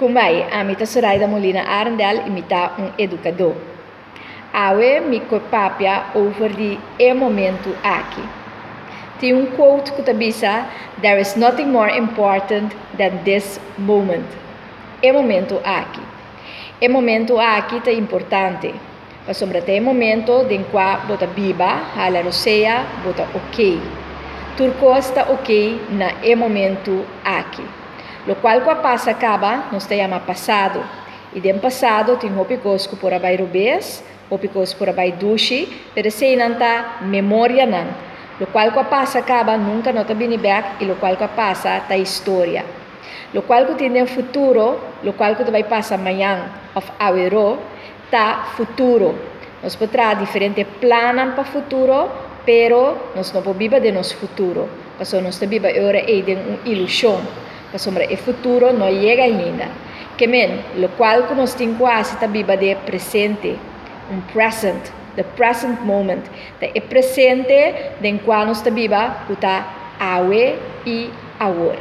Kumbai, ami ta Soraida Molina Arendel i mi ta un edukadó. Awe mi ke papia over di e momentu aki. Tin un quote ku ta bisa, There is nothing more important than this moment. E momentu aki. E momentu aki ta importante, pasobra ta e momento den kua bo ta biba, hala rosea, bo ta ok. Tur kos ta ok na e momentu aki. Lokual ku a pasa kaba, nos ta yama pasado. I den pasado tin hopi kos ku por a bai robes, hopi kos por a bai dushi, pero eseinan ta memorianan. Lokual ku a pasa kaba nunka no ta bini bèk i lokual ku a pasa ta historia. Lokual ku tin den futuro, lokual ku ta bai pasa mañan òf aweró, ta futuro. Nos por traha diferente plannan pa futuro, pero nos no por biba den nos futuro, pasobra nos ta biba e ora ei den un ilushon, pasobra e futuro no a yega ainda. Ke men, lokual ku nos tin ku hasi ta biba den e presente, un present, the present moment, ta e presente den kua nos ta biba ku ta awe i awor.